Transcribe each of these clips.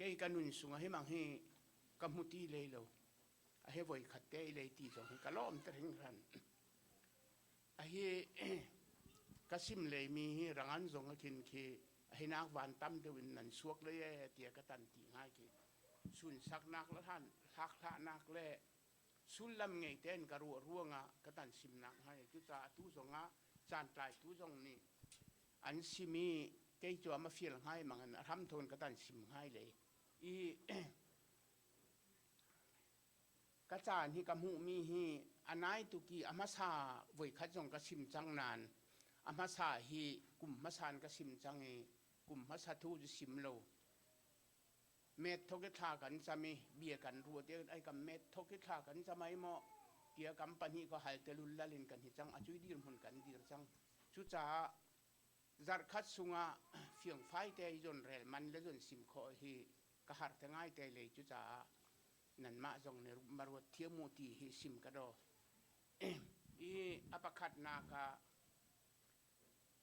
Kei ka nun sung ah hi mang hi ka hmu ti lei lo. A hi voi khat te i lei ti zong hi ka lawm te hringhran. A hi ka sim lei mi hi rangan zong a khin khi a hi nak van tam deuh in nan suak lei e tiah ka tan ti ngai khi. Sunsaknak le hlan hlak hlahnak le sullam ngei tein ka ruah ruangah ka tan simnak hnga i cucaah atu zongah caantlaitu zong nih an sim i kei cu a fial ngai mang in a hram thawn ka tan sim ngai lei i ka caan hi ka hmuhmi hi a nai tuk i a hmasa voikhat zong ka sim cang nain a hmasa hi kum hmasa in ka sim cang i kum hmasa thu cu sim lo Met thok i thla kan cam i bia kan ruat i ai kan met thok i thla kan cam ai maw tiah kan pahnih ko hal te lullal in kan hi cang a cui dirhmun kan dir cang. Cucaah zarhkhat sungah fiangfai te i zon rel man le zon sim khawh hi ka har te ngai te lei cucaah nanmah zong nih maruat thiam u ti hi sim ka do. I a pakhatnak ah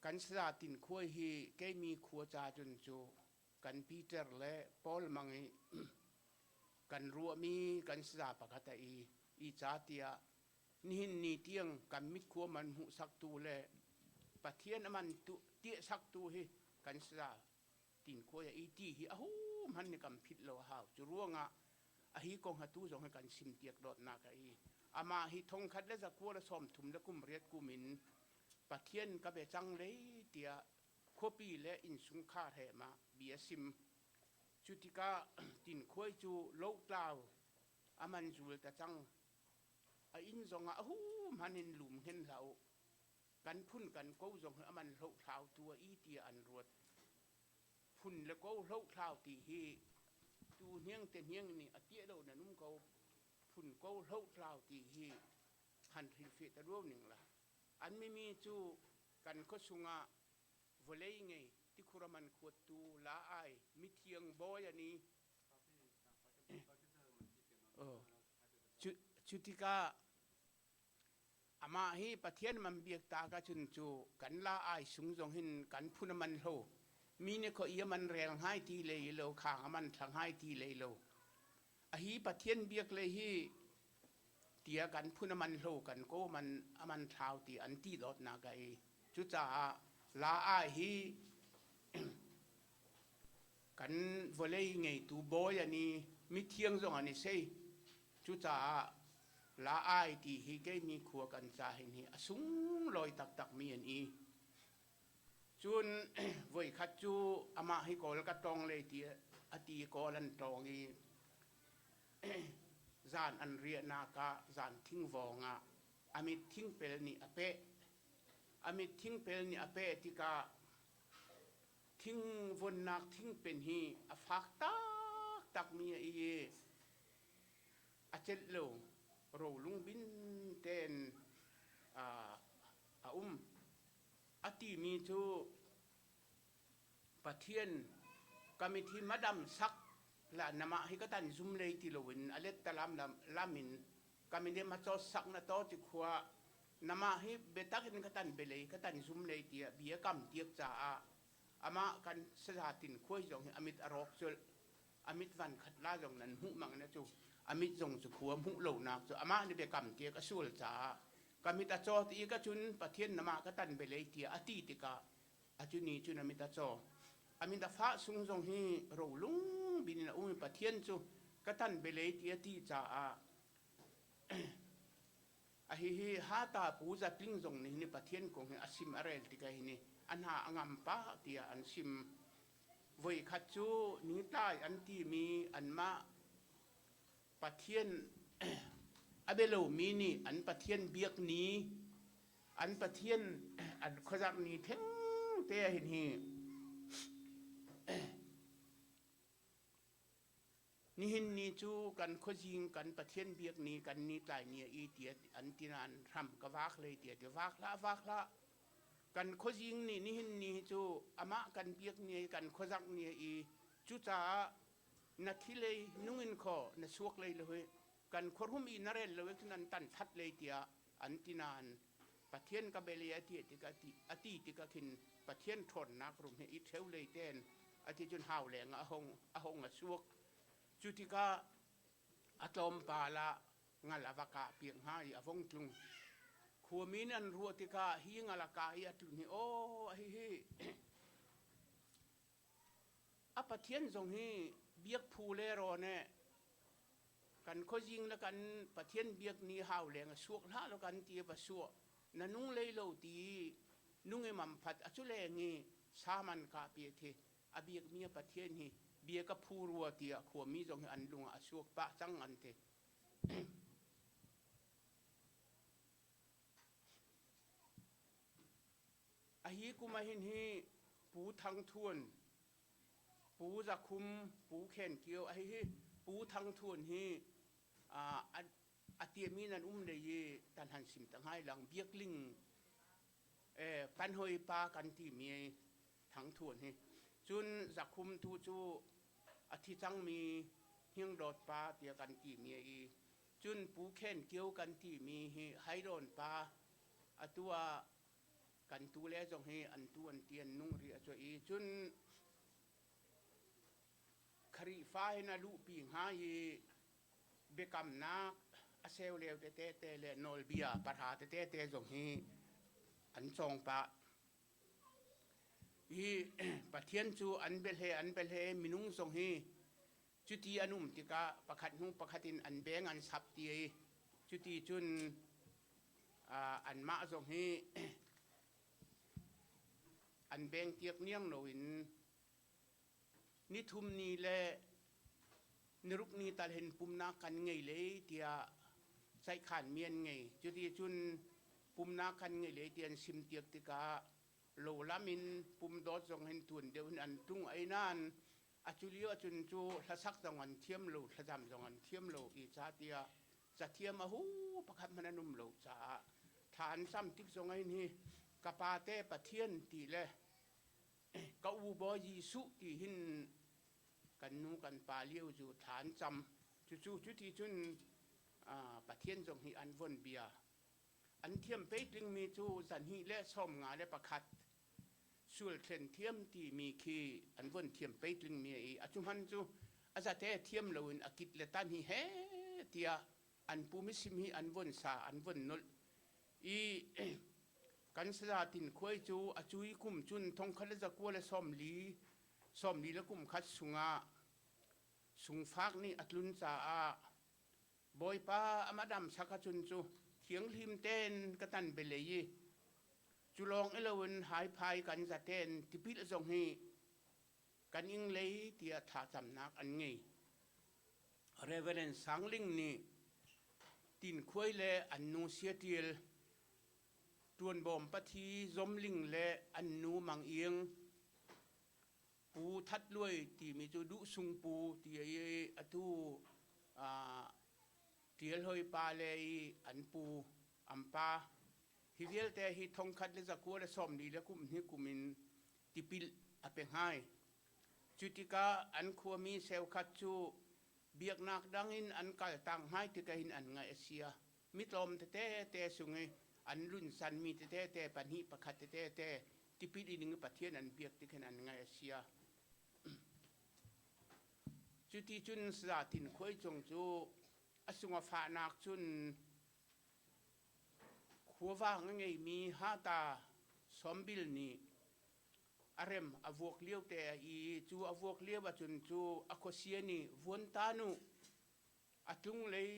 kan saza tin khuai hi keimi khua ca cun cu Kan Peter le Paul mang i kan ruahmi kan saza pakhat a i i ca tiah nihin ni tiang kan mitkhua man hmuhsaktu le Pathian a man tu tiahsaktu hi kan saza tinkhua i ti hi a hum han ni kan phit lo a hau. Cu ruangah a hi kong ha tu zong hi kan sim tiak dawtnak a i amah hi thongkhat le zakua le 30 le kum riat kum in Pathian ka be cang lei tiah khuapi le innchungkhar he ma bia sim. Cu tikah tinkhuai cu lotlau a man zul ta cang. A inn zongah a hum in lum hen hlah u. Kan phun kan ko zong hi a man hlohthlau tu a i tiah an ruat. Phun le ko hlohthlau ti hi tu hniang te hniang nih a tiah lo nan um ko. Phun ko hlohthlau ti hi han hrilhfiah ta ruo ning la. An mimi cu kan khuasung ah vawlei ngei tikhur a man khuattu la ai mithiang bawi an i cu tikah amah hi Pathian man biak ta ka cun cu kan la ai sung zong hin kan phun a man hlo mi nih kho i a man rel ngai ti lei lo khang a man thla ngai ti lei lo a hi Pathian biak le hi tiah kan phun a man hlo kan ko man a man thlau ti an ti dawtnak a i cucaah la a hi kan vawlei ngeitu bawi an i mithiang zong an i sei cucaah la ai ti hi keimi khua kan ca hin hi a sunglawi taktak mi an i cun voikhat cu amah hi kawl ka tong lei ti a ti kawl an tong i Zan an riahnak ah zan thingvawng ah a mit thingpel nih a peh. A mit thingpel nih a peh tikah thingvonnak thingpen hi a fak taktakmi a i a celh lo. Rolung bin tein a um. A timi cu Pathian ka mit hi madam sak la namah hi ka tan zum lei ti loin a let ta lam lam in ka min hi macaw sak na to ti khua namah hi biatak in ka tan belei ka tan zum lei tiah bia kam tiak caah amah kan saza tin khuai zong hi amit a rawk cul amit van khat la zong nan hmuh mang na cu amit zong cu khua hmuh lo nak cu amah nih biakam tiak a sual caah ka mit a caw ti ka cun Pathian namah ka tan belei tiah a ti tikah Atu ni cun a mit a caw. A mit a fah sung zong hi rolung bin in a um i Pathian cu ka tan belei ti a ti caah a hihi hata pu zatling zong nih hin Pathian kong hi a sim a rel tikah hi ni a hna a ngam pah tiah an sim. Voikhat cu nitlai an timi anmah Pathian a bia lomi nih an Pathian biak ni an Pathian an khuazarh ni thengte ah hin hi nihin ni cu kan khuazing kan Pathian biak ni kan ni tlai ni a i tiah an ti nain hram ka vak lei tiah ti vak hlah vak hlah kan khuazing nih nihin ni cu amah kan biak ni kan khuazarh ni a i cucaah na thi lei nungin khaw na suak lei lo hi kan khuarum i na rel lo cun an tan that lei tiah an ti nain Pathian ka bel i a ti tikah a ti tikah khin Pathian ṭhawnnak rum he i ṭheu lei ten. Ati cun hau leng ah a hong a suak. Cu tikah a tlawmpal ah ngal a va kah piak hnga i a vong tlung. Khuami nih an ruah tikah hi ngal a kah i a tlun hi aw hihi a Pathian zong hi biak phu le rawn eh kan khuazing le kan Pathian biak ni hau leng a suak hlah lo kan ti va suah na nung lei lo ti nung i mam phat a cu leng i saman kah pi thi a biak mi a Pathian hi bia ka phu rua tiah khuami zong hi an lung ah a suak pah cang an ti. A hi kum ah hin hi Pu Thang Thun, Pu Za Khum, Pu Khen Kio a hi hi Pu Thang Thun hi a tiami nan um lei i tan han sim ta ngai lang biakling panhoi pa kan timi Thang Thun hi cun Za Khum tu cu a thi cangmi Hngingdawt pa tiah kan timi i cun Pu Khen Kio kan timi hi Haidawn pa atu ah kan tu le zong hi an tu an ti an nung rih a cu i cun Khrihfa hin a luhpi hnga i biakamnak a seu leo tete te le nawlbia pahra tete te zong hi an cawng pah. Hi Pathian cu an biahle an biahle minung zong hi cuti an um tikah pakhat hnu pakhat in an beng an sap ti i cuti cun anmah zong hi an beng tiak niang loin nithum ni le niruk ni tal hin pumnak kan ngei lei tiah ceihkhan mi an ngei. Cuti cun pumnak kan ngei lei ti an sim tiak tikah lo lam in pum dawt zong hin tuan deuh in an tung ai nain a cu lio ahcun cu hlasak zong an thiam lo thlacam zong an thiam lo i ca tiah cathiam a hu pakhat hmanh an um lo caah thla an cam tik zong ai hi ka pa te Pathian ti le ka u bawi Jesuh ti hin kan nu kan pa lio cu thla an cam. Cucu cuti cun Pathian zong hi an von bia. An thiam peitlingmi cu 251 sul thlen thiam timi khi an von thiam peitlingmi i a cu hman cu a zate thiam loin a kit le tan hi he tiah an pu misim hi an von sa an von nolh i kan saza tin khuai cu a cui kum cun thongkhat le zakua le sawmli sawmli le kum khat sungah sungfak nih a tlun caah Bawipa amadam sak ahcun cu thianghlim tein ka tan belei i cu lawng i loin haiphai kan zaten tipil zong hi kan ing lei tiah thlacamnak an ngei. Reverend Sangling nih Tinkhuai le an nu Siaṭial, Ṭuanbawm Pathi Zomling le an nu Mang Iang, Pu That Luai timi cu Duh Sung Pu ti i atu Ṭial Hoi pa le i an pu an pa hi vialte hi 1940 le kum hnih kum in tipil a pe hngai. Cu tikah an khuami cheukhat cu biaknak dang in an kal tang hngai tikah hin an ngaih a sia. Mi tlawm tete te sung i an lunsanmi tete te pahnih pakhat tete te tipil in Pathian an biak ti khin an ngaih a sia. Cuti cun sazatin khuai cung cu a sung a fahnak cun khuavang a ngeimi hata Sombil nih a rem a vuak lio te i cu a vuak lio ahcun cu a khuasia nih vuan ta nu a tlung lei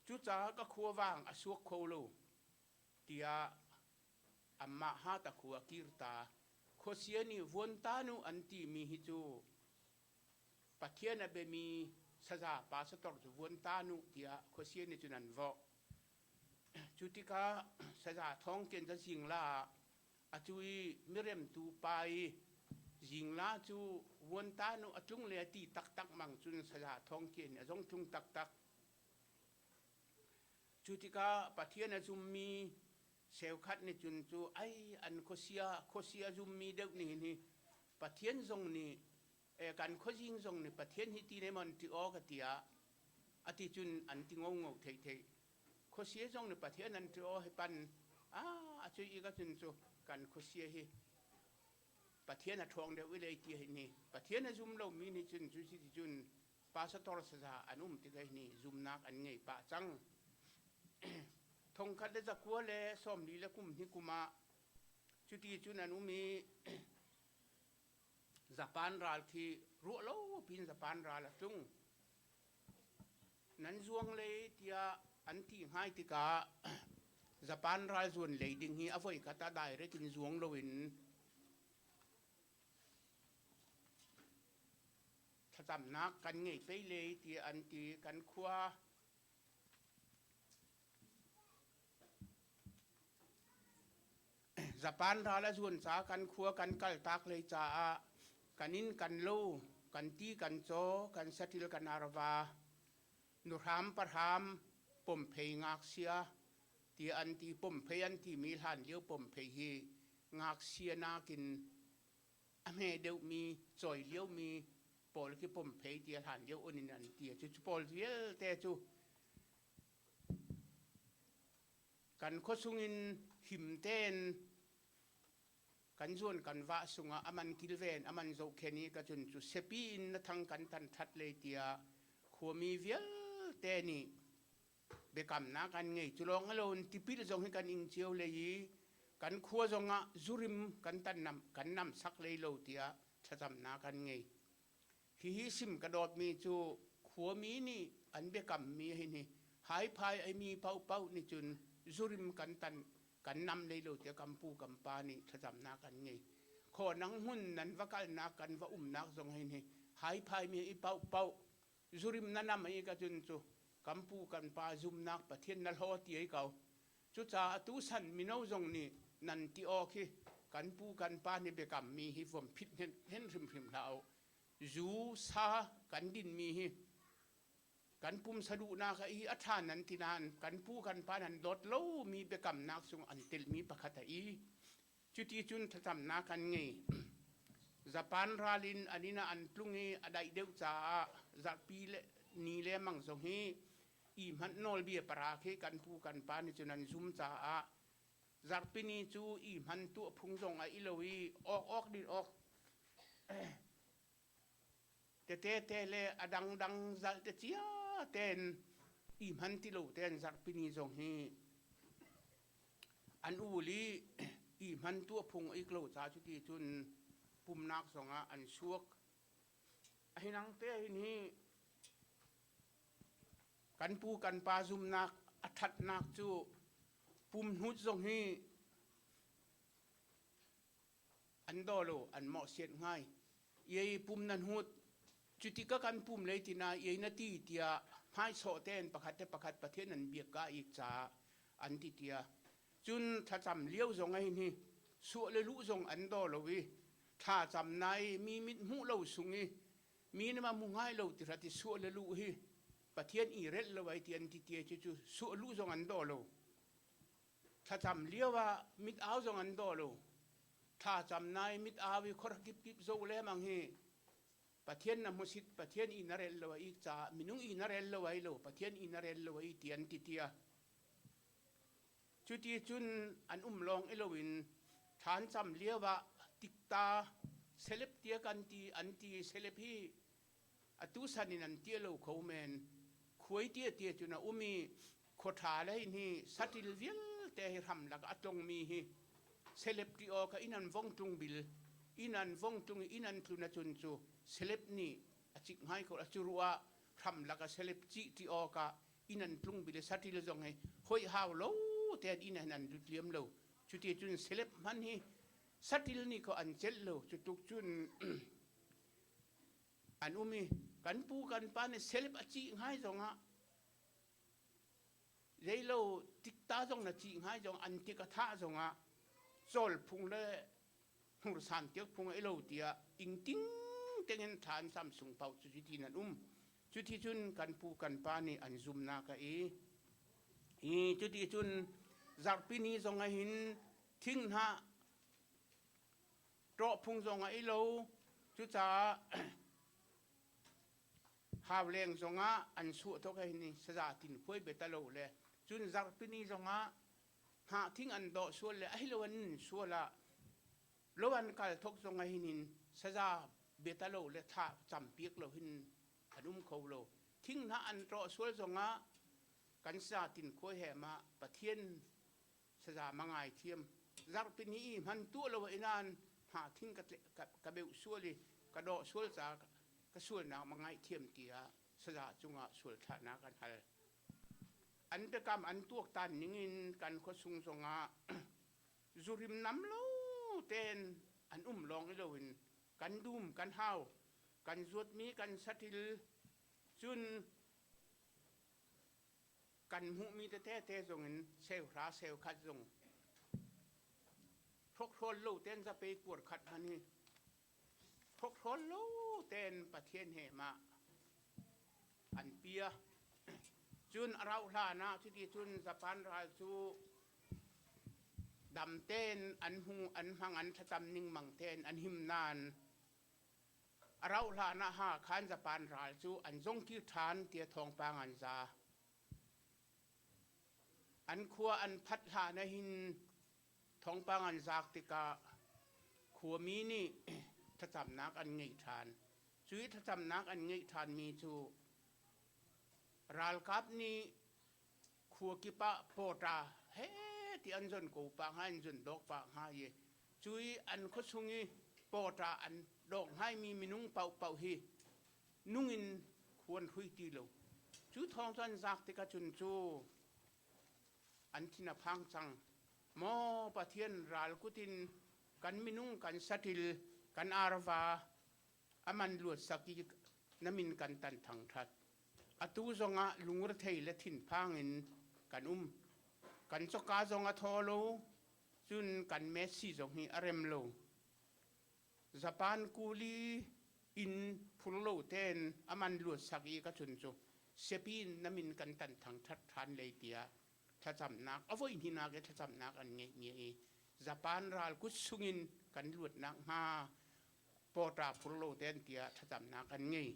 cucaah ka khuavang a suak kho lo tiah anmah ha ta khua kir ta khuasia nih vuan ta nu an timi hi cu Pathian a biami saza pastor cu vuan ta nu tiah khuasia nih cun an vawh. Cu tikah saza thawng ken za zingla ah atu i miremtu pa i zingla cu vuan ta nu a tlung le a ti taktak mang cun saza thawng ken a zong tlung taktak. Cu tikah Pathian a zummi cheukhat nih cun cu ai an khuasia khuasia zummi deuh nih hin hi Pathian zong nih kan khuazing zong nih Pathian hi ti ne mon ti aw ka tiah a ti cun an ti ngo ngo thei thei khuasia zong nih Pathian an ti aw hi pan a a cui i ka cun cu kan khuasia hi. Pathian a ṭhawng deuh i lei ti hi ni Pathian a zum lomi nih cun cu si cun pastor saza an um tik hi ni zumnak an ngei pah cang. Thongkhat le zakua le sawmli le kum hnih kum ah cuti cun an um i Japan ral khi ruah lo pin Japan ral a tlung. Nan zuang lei tiah an ti ngai tikah Japan ral zuan lei ding hi a voikhat ah direct in zuang loin thlacamnak kan ngei pei lei tiah an ti. Kan khua Japan ral a zuan ca kan khua kan kaltak lei caah kan inn kan lo kan ti kan caw kan saṭil kan arva nuhram pahram pomphei ngaksia ti an ti. Pomphei an timi hlan lio pomphei hi ngaksia nakin a hme deuhmi cawi liomi pawl khi pomphei ti a hlan lio un in an ti. Cu pawl vialte cu kan khuasung in him tein kan zuan kan vah sungah aman kilven aman zohkhen i ka cun cu sepi in na thang kan tan that lei tiah khuami vialte nih biakamnak an ngei. Cu lawng aloin tipil zong hi kan ing cio lei i kan khua zongah zurim kan tan nam kan nam sak lei lo tiah thlacamnak an ngei. Hihi sim ka dawtmi cu khuami nih an biakammi hi ni haiphai aimi paohpaoh nih cun zurim kan tan kan nam lei lo tiah kan pu kan pa nih thlacamnak an ngei. Khaw nang hmun nan va kalnak kan va umnak zong hi ni haiphai mi i paohpaoh zurim na nam i ka cun cu kan pu kan pa zumnak Pathian na hlaw ti ai ko. Cucaah tusan mino zong nih nan ti aw khi kan pu kan pa nih biakammi hi vom phit hen hrimhrim hlah u. Zu sa kan dinmi hi kan pumsa duhnak i a ṭha nan ti nain kan pu kan pa nan dawt lomi biakamnak chung an telmi pakhat a i. Cuti cun thlacamnak kan ngei. Japan ral in an inn ah an tlung i a daih deuh caah zarhpi le ni le mang zong hi i hmanh nawlbia para khi kan pu kan pa nih cun an zum caah zarhpini cu i hman tuah phung zong a i lo i awk awk din awk tete te le a dangdang zalh te cia ten i hman ti lo ten zarhpini zong hi an ul i i hman tuah phung a ik lo ca cu ti cun pumnak zongah an suak. A hinang te hin hi Kan pu kan pa zumnak a ṭhatnak cu pumhnut zong hi an daw lo, an mawhsiat ngai. Iei pum nan hut, cuti ka kan pum lei tina iei na ti tiah hmaisawh tein pakhat le pakhat Pathian an biak ka ik caah an ti tia. Cun thlacam lio zong ai hi suah le luh zong an daw lo i thlacam nai mi mit hmuh lo sung i Mi nih ma mu ngai lo ti hrat i suah le luh hi Pathian i relh lo ai ti an ti tie cu cu suah luh zong an daw lo. Thlacam lio ah mit au zong an daw lo. Thlacam nai mit au i khor kip kip zo le mang hi Pathian na hmusit Pathian i na rel lo ai ca minung i na rel lo ai lo Pathian i na rel lo ai ti an ti tia. Cuti cun an um lawng i loin thlan cam lio ah tikta selep tia kan ti an ti. Selep hi atu san in an tia lo kho men. Khuai tia tia cun a um i khua ṭha le hi saṭil vialte hi hram lak a tlongmi hi selep ti aw kha inn an vong tlung bil inn an vong tlung i inn an tlun ahcun cu selep nih a cik ngai ko. A cu ruah hram lak a selep cih ti awk ah inn an tlung bil i saṭil zong hi hoih hau lo tein inn an lut liam lo. Cuti cun selep hman hi saṭil nih ko an celh lo. Cu tuk cun an um i kan pu kan pa nih selep a cih ngai zongah zeilo tikta zong na cih ngai zong an tik a thah zongah cawl phung le hnursan tiak phung ai lo tiah ingting tengin thla an cam sung paoh cu cuti nan um. Cuti cun kan pu kan pa nih an zumnak a i i cuti cun zarhpi ni zong ah hin thing hnah ṭawh phung zong a i lo. Cucaah hauleng zongah an suah tuk hei ni saza tin khuai beta lo le cun zarhpi ni zongah hnah thing an dawh sual le a hilo an sual ah. Lo an kal thok zong ah hin saza biatalo le thla campiak lo hin an um kho lo. Thing hna an ṭawh sual zongah kan sa tin khuai he ma Pathian saza ma ngai thiam. Zarhpi ni i hman tuah lo inan hna thing ka ka beuh sual i ka dawh sual ca ka sualnak ma ngai thiam tiah saza cungah sual thlahnak an hal. An biakam an tuaktan ningin kan khuasung zongah zurim nam lo tein an um lawng i loin kan dum kan hau kan zuatmi kan saṭil cun kan hmuhmi tete te zong in seuhra seukhat zong hrokhrawl lo tein zapei kuar khat hman hi hrokhrawl lo tein Pathian he mah an pia. Cun a rauh hlan ah cuti cun Japan ral cu dam tein an hmu an hmang an thlacam ningmang tein an him nain a rauh hlan ah ha khan Japan ral cu an zong kir ṭhan tiah thawngpang an za. An khua an phat hlan ah hin thawngpang an zaak tikah khuami nih thlacamnak an ngeih ṭhan. Cui thlacamnak an ngeih ṭhanmi cu ralkap nih khua kip ah pawṭa he ti an zon ko pah hnga an zon dawk pah hnga i cui an khuachung i pawṭa an dawk hngaimi minung paohpaoh hi nung in khuan hrui ti lo. Cu thawng cu an zaak tikah cun cu an thin a phang cang. Maw Pathian ral kut in kan minung kan saṭil kan arva a man luat sak i na min kan tan thangṭhat. Atu zongah lungrethei le thinphang in kan um. Kan coka zong a thaw lo, cun kan Messi zong hi a rem lo. Japan kuli in phur lo tein a man luat sak i ka chun cu siapi in na min kan tan thangṭhat ṭhan lei tiah thlacamnak a voi hninak i thlacamnak an ngeihmi i Japan ral kut sungin kan luatnak hnga pawṭa phur lo ten tiah thlacamnak an ngei.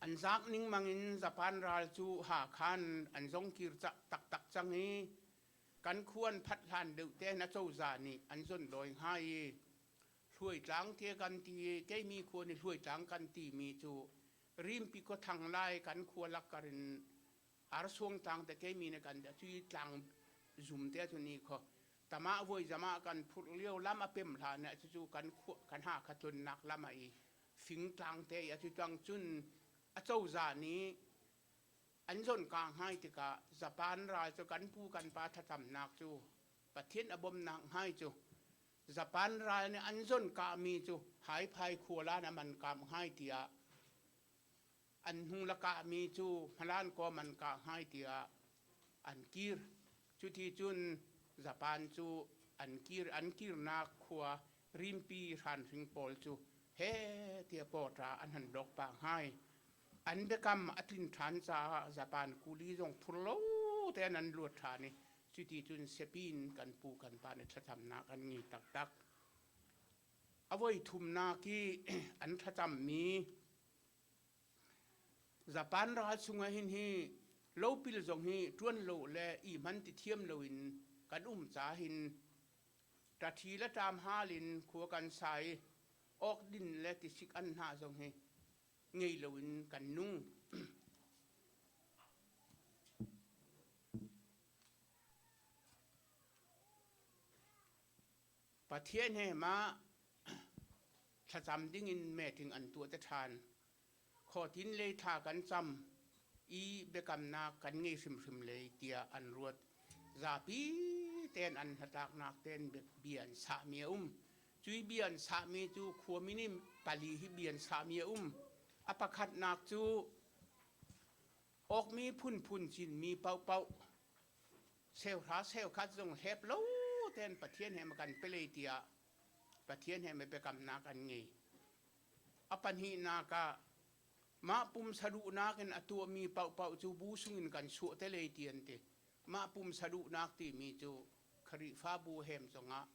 An zaak ningmang in Japan ral cu Hakhan an zong kir taktak cang i kan khuan phat hlan deuh te na cozah nih an zon dawi hnga i hluaitlang te kan ti i keimi khua nih hluaitlang kan timi cu rimpi khua thang lai kan khua lakkar in arsuang tlang te keimi ne kan cui tlang zum te cu ni kho tama voi zama kan phurh lio lam a pem hla ne cu kan khua kan ha kha tlunnak lam a i fing tlang te a cu tang cun a cozah nih an zon ka ngai tikah Japan ral cu kan pu kan pa thlacamnak cu Pathian a bawmnak ngai cu Japan ral nih an zon kahmi cu haiphai khualan a man kam ngai tiah an hnu la kahmi cu hmalan kaw man kah ngai tiah an kir. Cuti cun Japan cu an kir an kirnak khua rimpi hranhring pawl cu he tiah pawṭa an han dok pah ngai. An biakam a tlin ṭhan caah Japan kuli zong phur lo tein an luat ṭhan i cuti cun siapin kan pu kan pa nih thlacamnak an ngei taktak. A voi thumnak i an thlacammi Japan ral chungah hin hi lopil zong hi ṭuan lo le i hman ti thiam loin kan um ca hin ṭaṭhi le ṭam hal in khua kan sa i awk din le tisik an hnah zong hi ngei loin kan nung. Pathian he mah thlacam dingin meeting an tuah te ṭhan. Khawtin lei thla kan cam i biakamnak kan ngei hrimhrim lei tiah an ruat. Zapi tein an hnatlaknak tein bia an sahmi a um. Cui bia an sahmi cu khuami nih pali hi bia an sahmi a um. A pakhatnak cu awkmi phunphun cinmi paohpaoh seuhra seukhat zong hlep lo tein Pathian he ma kan pe lei tiah Pathian he biakamnak an ngei. A pahnihnak ah mah pumsa duhnak in a tuahmi paohpaoh cu bu sungin kan chuah te lei ti an ti. Mah pumsa duhnak timi cu Khrihfabu hem zongah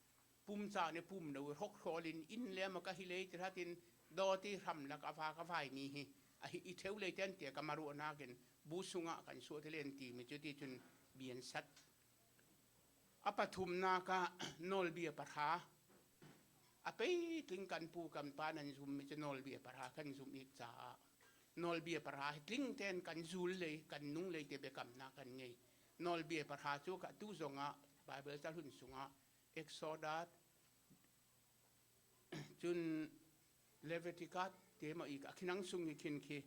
pum ca nih pum lo i hrokhrawl in inn le ma ka hi lei ti hratin dawti hram lak a va ka vai mi hi a hi i theu lei ten tia ka maruahnak in bu sungah kan suah te len ti mi cu ti cun bian sat. A pathumnak ah nawlbia pahra. A peitling kan pu kan pa nan zummi cu nawlbia para kan zumh ik caah nawlbia para hi tling tein kan zul lei kan nung lei te biakamnak kan ngei. Nawlbia para cu ka tu zongah Bible cahlun sungah Exodus cun Leviticus te ma i a khinang sung i khin khi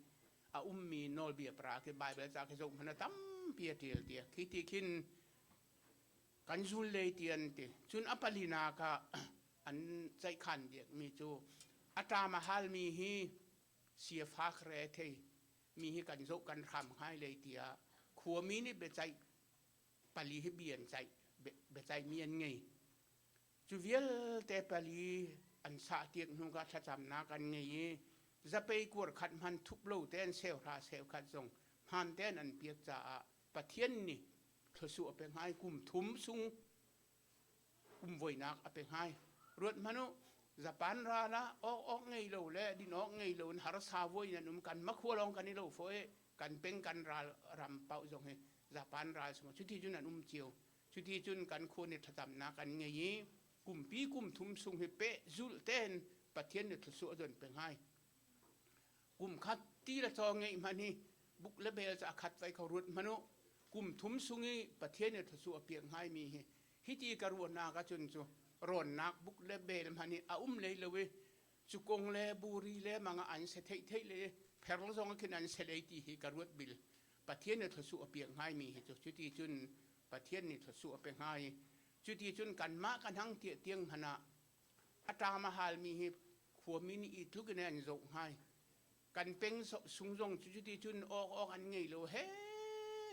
a ummi nawlbia para khi Bible ca khi zoh hmanh a tampi a ṭial tia khi ti khin kan zul lei ti an ti. Cun a palinak ah an ceihkhan biakmi cu a ṭam a halmi hi siafak re thei mi hi kan zoh kan hram ngai lei tiah khuami nih biaceih pali hi bi an ceih biaceihmi an ngei. Cu vialte pali an sah tiak hnu ka thlacamnak an ngei i zapei kuar khat hman thup lo tein seuhra seukhat zong hmaan tein an piak caah Pathian nih thluachuah a pe hngai kum thum sung kum voinak a pe hngai. Ruat hmanh u, Japan ral ah awk awk ngei lo le din awk ngei lo in harsa voi nan um kan makhua lawng kan i lo fo i kan peng kan ral ram paoh zong hi Japan ral sung cuti cun an um cio. Cuti cun kan khua nih thlacamnak an ngei i kumpi kum thum sung hi peh zulh tein Pathian nih thluachuah a zon pe hngai. Kum khat ti le caw ngeih hmanh hi buk le bel cu a khat vai kho ruat hmanh u. Kum thum sung i Pathian nih thluachuah a piak hngaimi hi hiti ka ruahnak ahcun cu rawnnak buk le bel hmanh hi a um lei lo i cu kong le buri le mang ah an se theih theih le pherl zong khin an se lei ti hi ka ruat bil. Pathian nih thluachuah a piak hngaimi hi cu cuti cun Pathian nih thluachuah a pe hnga i cuti cun kanmah kan hang tiah tiang hmanh ah a ṭam a halmi hi khuami nih i tluk in an zoh hngai. Kan peng sung zong cu cuti cun awk awk an ngei lo he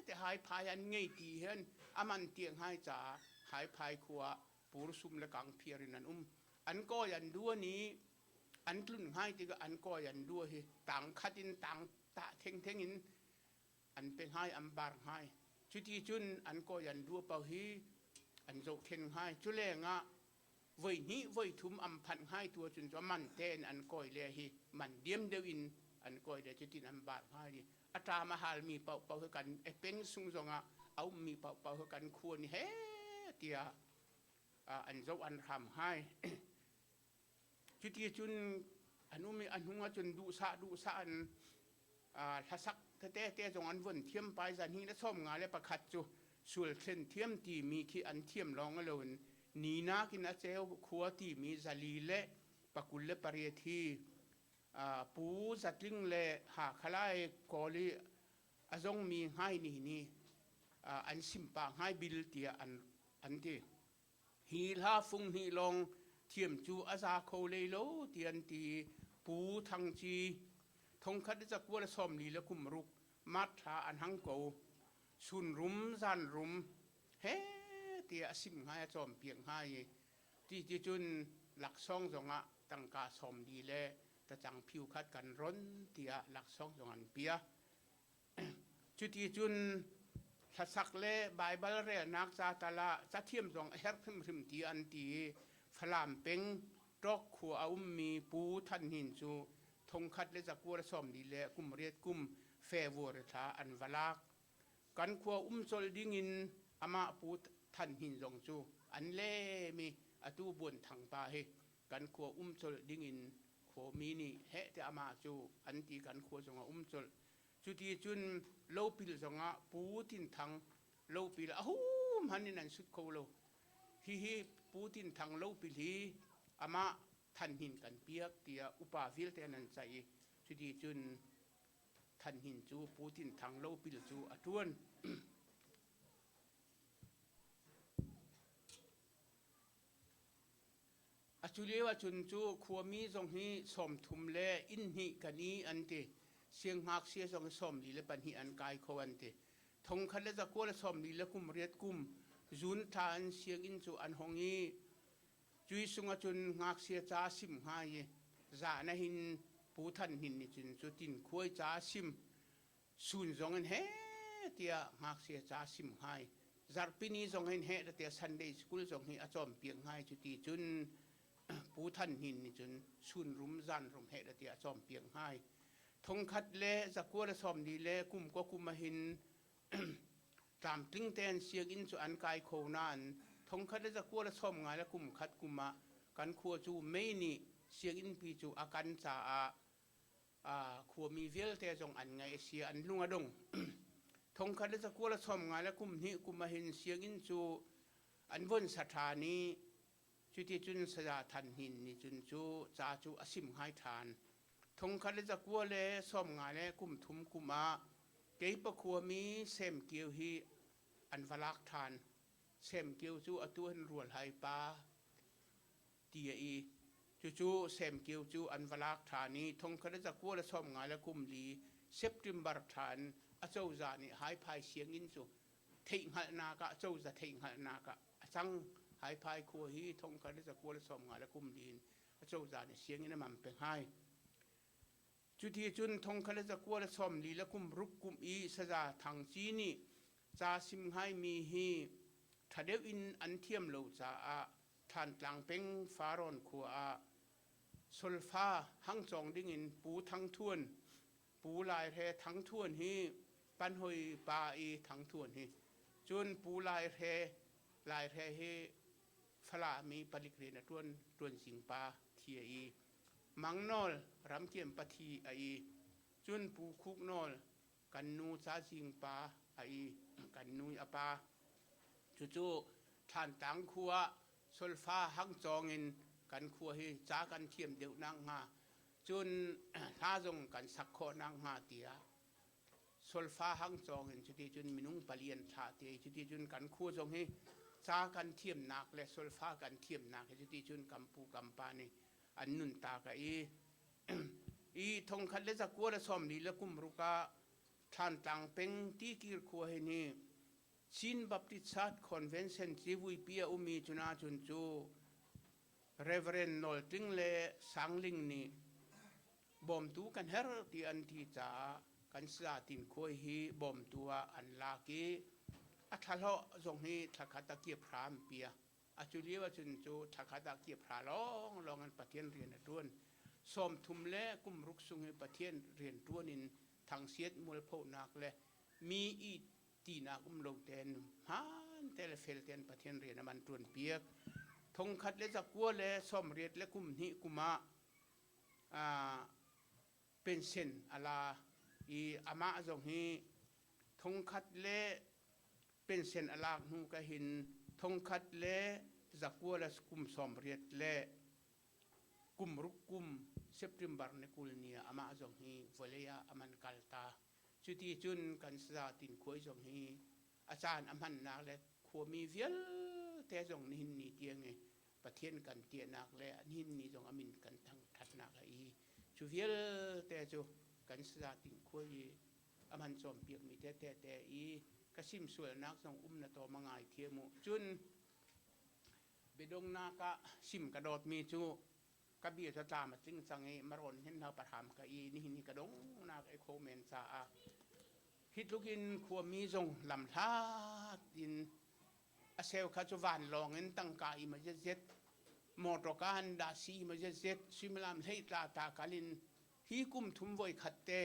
te haiphai an ngei ti hin aman tiang hai caah haiphai khua pursum le kangphiar in an um. An kawi an duan i an tlun ngai tikah an kawi an dua hi tang khat in tang tah thengtheng in an pe hngai an bar hngai. Cuti cun an kawi an dua paoh hi an zohkhen hngai. Cu lengah voi hnih voi thum an phanh hngai tu ahcun cu man tein an kawi le hi man diam deuh in an kawi le cutin an bar hngai i a ṭam a halmi paohpaoh hi kan peng sung zongah a ummi paohpaoh hi kan khua nih he tiah an zoh an hram hngai. Cuti cun an um i a hnung ahcun duhsah duhsah an hlasak tete te zong an vun thiam pai zan hi na sawm nga le pakhat cu sulthlen thiam timi khi an thiam lawng loin ni nakin a ceu khua timi zali le pakul le pariat hi pu zatling le hakhalai kawl i a zongmi ngai ni ni an simpa ngai bil tiah an ti. Hi hla fung hnih lawng thiam cu a za kho lei lo ti an ti. Pu Thang Ci thongkhat le zakua le sawmli le kum ruk mat thla an hang ko. Sun rum zan rum he tiah a sim ngai a cawmpiak ngai i ti ti cun laksawng zongah tangka sawmli le tacang phiu khat kan ron tiah laksawng zong an pia. Cuti cun hlasak le Baibal relnak ca tal ah cathiam zong a herh hrimhrim ti an ti i Falam peng Ṭawk khua a ummi Pu Than Hnin cu thongkhat le zakua le sawmli le kum riat kum February thla an va lak. Kan khua um colh dingin amah Pu Than Hnin zong cu an lem i atu Buanthang pa hi kan khua um colh dingin khuami nih heh tiah amah cu an ti kan khua zong a um colh. Cuti cun lopil zongah Pu Tin Thang lopil a hum in an sut kho lo. Hihi Pu Tin Thang lopil hi amah Than Hnin kan piak tiah upa vialte an caih i cuti cun Than Hnin cu Pu Tin Thang lopil cu a ṭuan. Atu lio ahcun cu khuami zong hi 30 le inn hnih kan i an ti. Siangngakchia zong hi 42 an kai kho an ti. Thongkhat le zakua le 40 le kum riat kum June thla an sianginn cu an hong i cui sung ahcun ngakchia ca sim hnga i zah na hin Pu Than Hnin nih cun cu tin khuai ca sim Sun zong in he tiah ngakchia ca sim ngai. Zarhpini zong in he tiah Sunday school zong hi a cawnpiak ngai cu ti cun Pu Than Hnin nih cun sun rum zan rum he tiah a cawnpiak ngai. Thongkhat le zakua le sawmli le kum ko kum ahin tlamtling tein sianginn cu an kai kho nain thongkhat le zakua le sawm ngai le kum khat kum ah. Kan khua cu mei nih sianginnpi cu a kan caah khuami vialte zong an ngaih a si, an lung a dong. Thongkhat le zakua le sawm nga le kum hnih kum ahhin sianginn cu an von sa ṭhan i cuticun saya Than Hnin nih cun cu ca cu a sim ngai ṭhan. Thongkhat le zakua le 50 le kum thum kum ah Keipa khuami Sem Kio hi an va lak ṭhan. Sem Kio cu atu an rual hai pa ti a i cucu Sem Kio cu an va lak ṭhan i thongkhat le zakua le 50 le kum li September thla in acozah nih Haiphai sianginn cu theihhngalhnak ah cozah theihhngalhnak ah a cang. Haiphai khua hi thongkhat le zakua le 50 le kum li in acozah nih sianginn a man pe hngai. Cuti cun thongkhat le zakua le 40 le kum ruk kum i saza Thang Ci nih ca sim ngaimi hi ṭha deuh in an thiam lo caah Thantlang peng Farawn khua ah solfa hangcawng dingin Pu Thang Thuan, Pu Lai Hre Thang Thuan hi panhoi pa i Thang Thuan hi cun Pu Lai Hre Lai Hre hi Falam i palik rian a ṭuan ṭuanzing pa thi a i Mang Nawl Ramkiam pathi a i cun Pu Khuk Nawl kan nu Cazing pa a i kan nu a pa. Cucu Thlantlang khua solfa hangcawng in kan khua hi ca kan thiam deuh nak hnga cun hla zong kan sak khawh nak hnga tiah solfa hangcawng in cuti cun minung pali an thlah te cuti cun kan khua zong hi ca kan thiamnak le solfa kan thiamnak hi cuti cun kan pu kan pa nih an nun ta ka i i thongkhat le zakua le 40 le kum ruk ah Thlantlang peng Tikir khua hi ni Chin Baptist Church Convention civuipi a ummi cuna cun cu Reverend Nawl Tling le Sangling nih bawmtu kan herh ti an ti caah kan sa tin khuai hi bawmtu ah an lak i a thlahlawh zong hi thlakhat a kiap hram pia a cu lio ahcun cu thlakhat ah kiap hra lawng lawng in Pathian rian a ṭuan 30 le kum ruk sung hi Pathian rian ṭuan in thangsiat mualphonak le mi i tinak um lo ten hmaan te le fel ten Pathian rian a man ṭuan piak thongkhat le zakua le 80 le kum hnih kum ah pension a la i amah zong hi thongkhat le pension a lak hnu ka hin thongkhat le zakua le kum 80 le kum ruk kum September ni 20 ni ah amah zong hi vawlei ah a man kal ta. Cuti cun kan saza tin khuai zong hi a caan a hmannak le khuami vialte zong nihin ni tiang i Pathian kan tiahnak le nihin ni zong a min kan thangṭhatnak a i cu vialte cu kan saza tin khuai i a man cawnpiakmi tete te i ka sim sualnak zong um na tawm a ngai thiam u. Cun biadongnak ah sim ka dawtmi cu ka bia cu tlam a tling cang i marawn hin hna pahram ka i nihin hi ka dongnak ei kho men caah hi tluk in khuami zong lamhlat in a seu kha cu vanlawng in tangka i ma zetzet motor ka han dah si ma zetzet suimilam hlei tla ta kal in hi kum thum voi khat te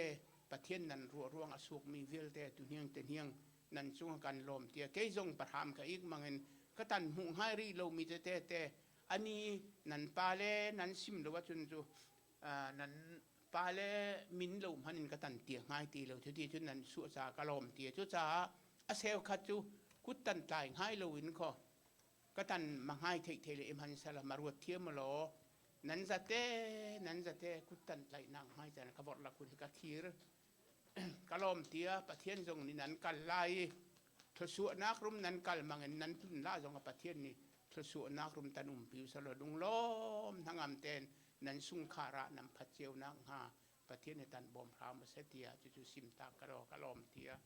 Pathian nan ruah ruang a sukmi vialte tu hniang te hniang nan cung kan lawm tia kei zong pahram ka ik mangin ka tan hmuh ngai rih lomi te te te ani nan pa le nan sim lo ahcun cu nan pa le min lo hman in ka tan tia ngai ti lo cuti cun nan suah ca ka lawm tia cu caah a seu khat cu kut tan tlai ngai lo in kho ka tan ma ngai thei thei le imhan sala ma ruat thiam law nan zate nan zate kut tan tlai nak ngai chan ka vorh la kun ka thir ka lawm tia Pathian zong nih nan kal lai i thluachuahnak rum nan kal mangin nan tlun la zong Pathian nih thluachuahnak rum tan umpi usalaw lunglawm hnangam ten nan sungkhar ah nan phat cio nak hnga Pathian nih tan bawm hram a se tiah cucu sim ta ka ro ka lawm tiah.